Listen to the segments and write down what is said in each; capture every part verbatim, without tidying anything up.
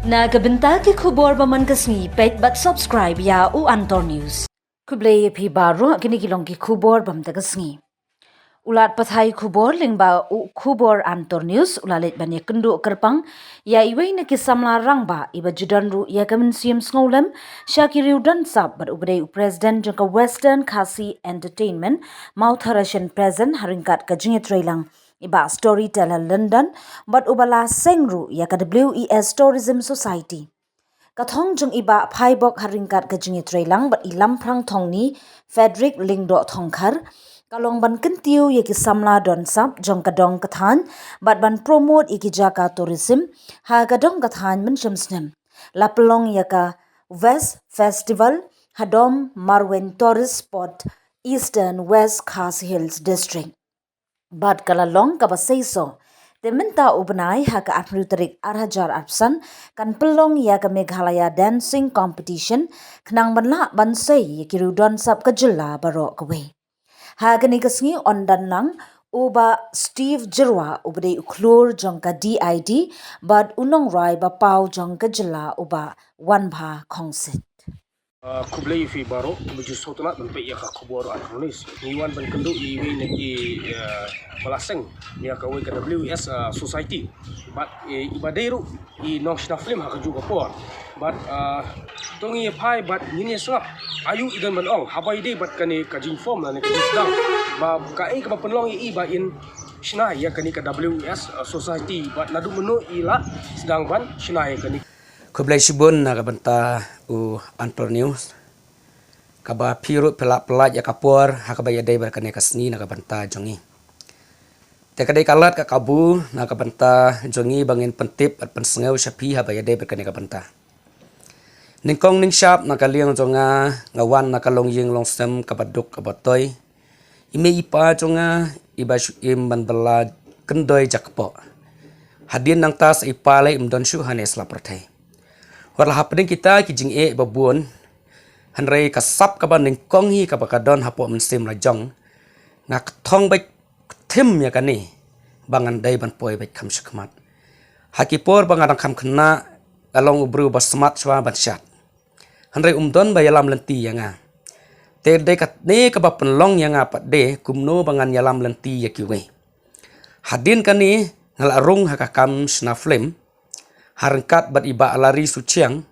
Na ka bynta ki khubor ba man ka sngi, peit bad subscribe ïa u Antor News. Khublei ïa phi baroh, kine ki long ki khubor ba man ka sngi. U lad pathai khubor lyngba u khubor Antor News u la leit ban ïakynduh kyrpang ïa iwei na ki samla rangbah iba ju don ruh ïa ka mynsiem sngewlem sha ki riew don sap bad uba dei u president jong ka Western Khasi Entertainment Mawthadraishan Present ha ryngkat ka jingïatreilang i Bah Storyteller Lyndon bad uba la seng ruh ïa ka W E S Tourism Society. Ka thong jong i Bah Phaibok ha ryngkat ka jingïatreilang bad i Lamphrang Thongni Frederick Lyngdoh Thongkhar ka long ban kyntiew ïa ki samla don sap jong ka dong ka thaiñ bad ban promote ïa ki jaka tourism ha ka dong ka thaiñ mynshem snem. La pynlong ïa ka West Festival ha Dom Marwein Tourist Spot, Eastern West Khasi Hills District. Bad ka la long kaba seisoh. Te mynta u bnai ha ka arphew tarik ar hajar arphew san kan pynlong ïa ka Meghalaya Dancing Competition khnang ban lah ban sei ïa ki riew don sap ka jylla baroh kawei. Ha kane ka sngi yn don lang u Bah Steve Jyrwa uba dei u khlur jong ka D I D bad u nongrwai ba paw jong ka jylla u Bah Wanbha Khongsit. Ah, khublei ïa phi baroh kiba ju sngewtynnat ban peit ïa ka khubor Antor News. Ngi wan ban kynduh ïa iwei na ki, ah, ba la seng ïa kawei ka W E S, ah, Society. Bad, eh, iba dei ruh i nongshna film ha kajuh ka por. Bad, ah, to ngin ïa phai bad ngin ïa sngap aïu i don ban ong haba ïadei bad kane ka jingform lane ka jingsdang. Ba kaei kaba pynlong ïa i ba in shna ïa kane ka W E S, ah, Society bad naduh mynno i la sdang ban shna ïa kane. Khublei shibun na ka bynta u Antor News. Kaba phi ruh phi la pyllait ïa ka por ha kaba ïadei bad kane ka sngi na ka bynta jong ngi. Te ka dei ka lad ka kabu na ka bynta jong ngi ba ngin pyntip bad pynsngew sha phi haba ïadei bad kane ka bynta. Nyngkong nyngshap na ka liang jong nga, nga wan na ka longïing longsem kaba duk kaba toi. I mei i pa jong nga iba shu im ban bylla kyndoi jakpoh. Hadien nangta sa i pa lei im don shuh hangne sla pyrthei. Wat la hapdeng kita ki jingeh ba bun, hynrei ka sap kaba nyngkong hi kaba ka don hapoh mynsiem la jong, nga kthong bad kthim ïa kane ba ngan dei ban poi bad kham shakhmat. Ha ki por ba nga dang kham khynnah nga long u briew ba smat shuwa ban shad. Hynrei um don ba ïalam lynti ïa nga. Te dei kane kaba pynlong ïa nga pat de kumno ba ngan ïalam lynti ïa kiwei. Hadien kane nga la rung ha ka kam shna film ha ryngkat bad i Bah Larry Suchiang.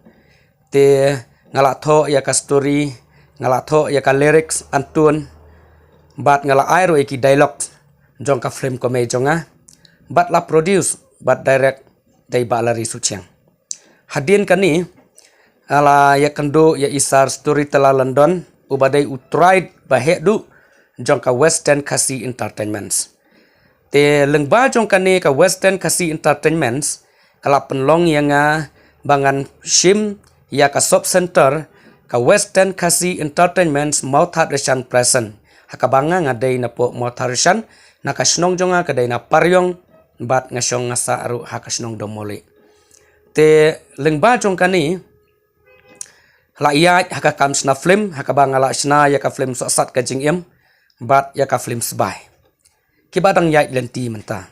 Te nga la thoh ïa ka story, nga la thoh ïa ka lyrics, antun, bad nga la ai ruh ïa ki dialogue jong ka film comedy jong nga. Bad la produce bad direct da i Bah Larry Suchiang. Hadien kane nga la ïakynduh ïa i Sir Storyteller Lyndon uba dei u trai ba heh duh jong ka Western Khasi Entertainments. Te lyngba jong kane ka Western Khasi Entertainments ka la pynlong ïa nga ba ngan shim ïa ka sub center ka Western Khasi Entertainments Mawthadraishan Present. Ha kaba nga nga dei na poh Mawthadraishan, na ka shnong jong nga ka dei na Pariong, bad nga shong nga sah ruh ha ka shnong Domoli. Te lyngba jong kane la ïaid ha ka kam shna film ha kaba nga la shna ïa ka film Sohsat Ka Jingim bad ïa ka film Sbai. Kiba dang ïaid lynti mynta.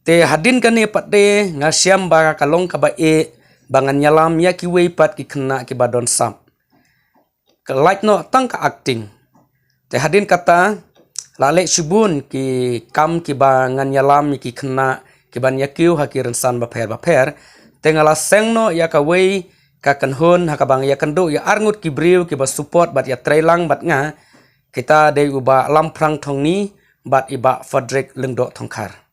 Te hadien kane pat de nga shem ba ka long kaba eh ba ngan ïalam ïa kiwei pat ki khynnah kiba don sap. Ka lait noh tang ka acting. Te hadien kata la leh shibun ki kam kiba ngan ïalam ïa ki khynnah kiban ïa kiew ha ki rynsan bapher bapher. Te nga la seng noh ïa kawei ka kynhun ha kaba nga ïakynduh ïa arngut ki briew kiba support bad ïatreilang bad nga. Kita dei u Bah Lamphrang Thongni bad i Bah Frederick Lyngdoh Thongkhar.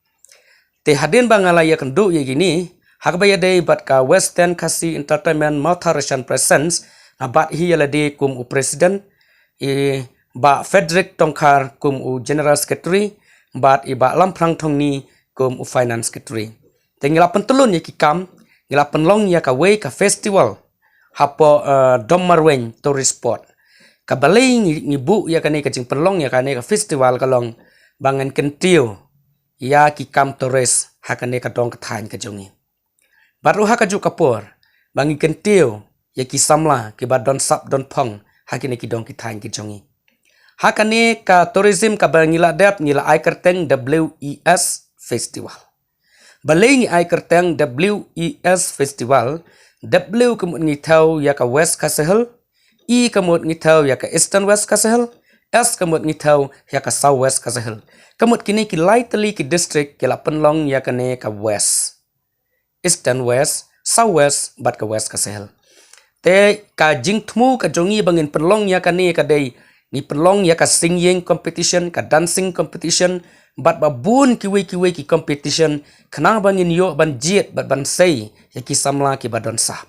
Te hadien ba nga la ïakynduh ïa kine ha kaba ïadei bad ka Western Khasi Entertainment Mawthadraishan Presents, nga bat hi ïa lade kum u president, i Bah Frederick Thongkhar kum u general secretary, bad i Bah Lamphrang Thongni kum u finance secretary. Te ngi la pyntyllun ïa ki kam, ngi la pynlong ïa kawei ka festival hapoh, eh, Dom Marwein Tourist Spot. Kaba lei ngi, ngi buh ïa kane ka jingpynlong ïa kane ka festival ka long ba ngan kyntiew ïa ki kam tourist ha kane ka dong ka thaiñ ka jong ngi. Bad ruh ha kajuh ka por ba ngi kyntiew ïa ki samla kiba don sap don phong ha kine ki dong ki thaiñ ki jong ngi. Ha kane ka tourism kaba ngi la dep ngi la ai kyrteng W E S Festival. Balei ngi ai kyrteng W E S Festival? W ka mut ngi thew ïa ka West Khasi Hills, E ka mut ngi thew ïa ka Eastern West Khasi Hills, S ka mut ngi thew ïa ka South West Khasi Hills. Ka mut kine ki lai tylli ki district ki la pynlong ïa kane ka West, Eastern West, South West bad ka West Khasi Hills. Te ka jingthmu ka jong ngi ba ngin pynlong ïa kane ka dei, ngi pynlong ïa ka singing competition, ka dancing competition, bad ba bun kiwei kiwei ki competition, khnang ba ngin ïoh ban jied bad ban sei ïa ki samla kiba don sap.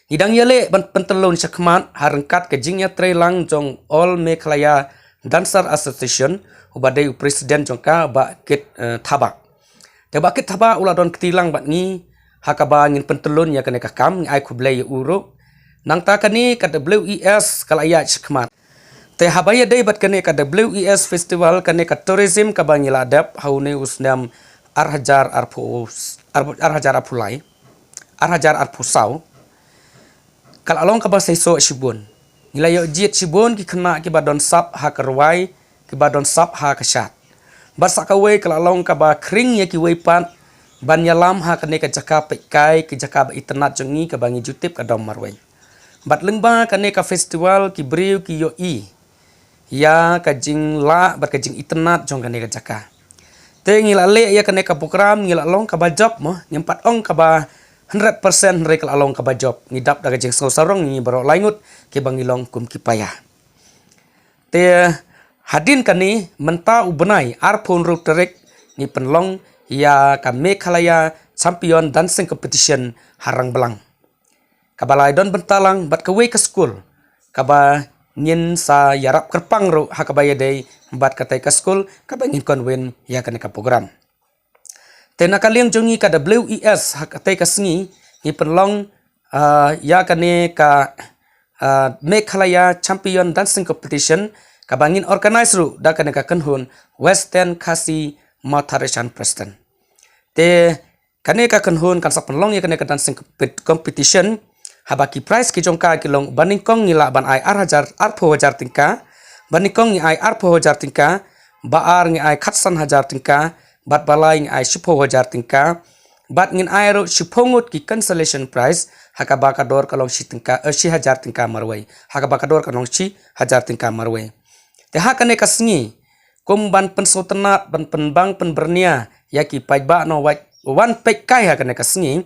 Ngi dang ïaleh ban pyntyllun shakhmat ha ryngkat ka jingïatreilang jong All Meghalaya Dancer Association, uba dei u president jong ka, Bah Kit, eh, Thabah. Te Bah Kit Thabah u la don kti lang bad ngi ha kaba ngin pyntyllun ïa kane ka kam, ngi ai khublei ïa u ruh. Nangta kane ka W E S ka la ïaid shakhmat. Te haba ïadei bad kane ka W E S Festival, kane ka tourism kaba ngi la dep ha une u snem ar hajar arphew, ar, ar hajar arphew lai, ar hajar arphew saw, ka la long kaba seisoh shibun. Ngi la ïoh jied shibun ki khynnah kiba don sap ha ka rwai, kiba don sap ha ka shad. Bad sa kawei ka la long kaba khring ïa kiwei pat ban ïalam ha kane ka jaka peitkai, ki jaka ba itynnad jong ngi kaba ngi ju tip ka Dom Marwei. Bad lyngba kane ka festival ki briew ki ïohi ïa ka jinglah bad ka jingitynnad jong kane ka jaka. Te ngi la leh ïa kane ka program, ngi la long kaba jop mo, ngim pat ong kaba hundred percent, hynrei ka la long kaba jop. Ngi dap da ka jingsngew sarong ngi baroh lai ngut kiba ngi long kum ki paia. Te hadien kane mynta u bnai arphew hynriew tarik ngi pynlong ïa ka Meghalaya Champion Dancing Competition ha Rangblang, kaba la don bynta lang bad kawei ka skul kaba ngin sa ïarap kyrpang ruh ha kaba ïadei bad katei ka skul kaba ngin convene ïa kane ka program. Te na ka liang jong ngi ka W E S ha katei ka sngi ngi pynlong, ah, ïa kane ka, ah, Meghalaya Champion Dancing Competition kaba ngin organize ruh da kane ka kynhun Western Khasi Mawthadraishan Prestone. Te kane ka kynhun kan sa pynlong ïa kane ka dancing compet-, competition. Haba ki prize ki jong ka ki long, ba nyngkong ngi lah ban ai ar hajar, arphew hajar tyngka, ba nyngkong ngi ai arphew hajar tyngka, ba ar ngi ai khatsan hajar tyngka, bad ba lai ngi ai shiphew hajar tyngka, bad ngin ai ruh shiphew ngut ki consolation prize, ha kaba ka dor ka long shi tyngka, eh, shi hajar tyngka marwei, ha kaba ka dor ka long shi hajar tyngka marwei. Te ha kane ka sngi, kum ban pynsngewtynnad, ban pynbang pynbyrngia ïa ki paidbah nongwan peit kai ha kane ka sngi,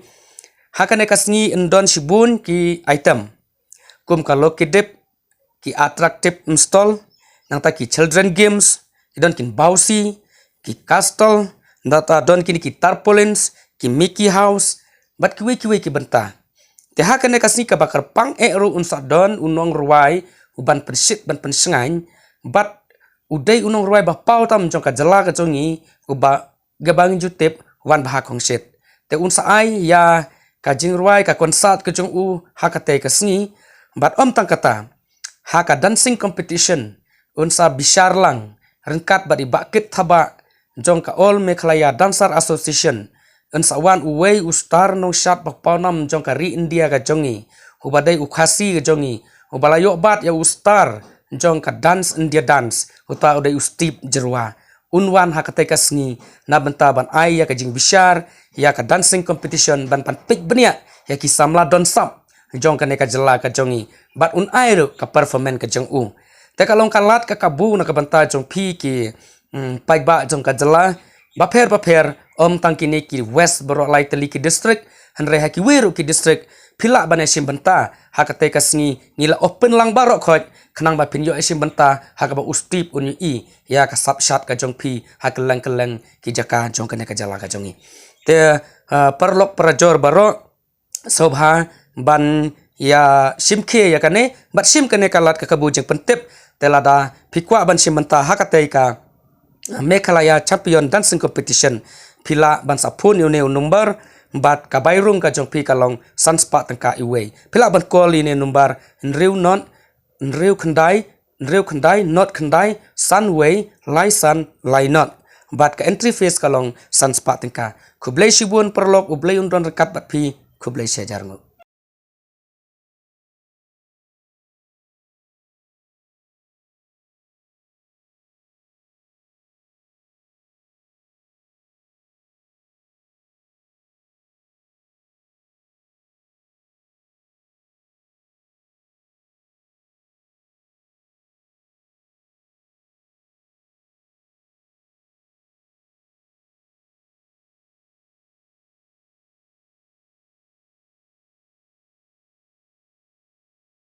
ha kane ka sngi yn don shibun ki item, kum ka Lucky Dip, ki attractive stall, nangta ki children games, ki don ki bouncy, ki castle, nangta don kine ki tarpaulins, ki Mickey House, bad kiwei kiwei ki bynta. Te ha kane ka sngi kaba kyrpang eh ruh un sa don u nongrwai uban pynshit ban pynshngaiñ, bad u dei u nongrwai ba paw tam jong ka jylla ka jong ngi, uba kaba ngi ju tip, Wanbha Khongshit. Te un sa ai ïa ka jingrwai, ka concert ka jong u ha katei ka sngi. Bad ym tang kata, ha ka dancing competition un sa bishar lang ryngkat bad i Bah Kit Thabah jong ka All Meghalaya Dancer Association. Un sa wan uwei u star nongshad ba paw nam jong ka ri India ka jong ngi, uba dei u Khasi ka jong ngi, uba la ïoh bat ïa u star jong ka Dance India Dance, uta u dei u Steve Jyrwa. Un wan ha katei ka sngi na bynta ban ai ïa ka jingbishar ïa ka dancing competition, ban pynpeit bniah ïa ki samla don sap jong kane ka jylla ka jong ngi, bad un ai ruh ka performance ka jong u. Te ka long ka lad ka kabu na ka bynta jong phi ki, mm, paidbah jong ka jylla bapher bapher, ym tang kine ki West, baroh lai tylli ki district, hynrei ha kiwei ruh ki district phi lah ban ïashim bynta ha katei ka sngi. Ngi la open lang baroh khoit khnang ba phin ïoh ïashim bynta ha kaba u Steve un ïohi ïa ka sap shad ka jong phi ha kylleng kylleng ki jaka jong kane ka jylla ka jong ngi. Te, ah, paralok parajor baroh, sngewbha ban ïa shim khie ïa kane, bad shim kane ka lad ka kabu jingpyntip. Te lada phi kwah ban shim bynta ha katei ka Meghalaya Champion Dancing Competition, phi lah ban sa phone ïa une u number, bad ka bai rung ka jong phi ka long san spah tyngka iwei. Phi lah ban call ïa une u number, hynriew not, hynriew khyndai, hynriew khyndai, not khyndai, san wei, lai san, lai not. Bad ka entry fees ka long san spah tyngka. Khublei shibun paralok, U Blei un don ryngkat bad phi, khublei shihajar nguh.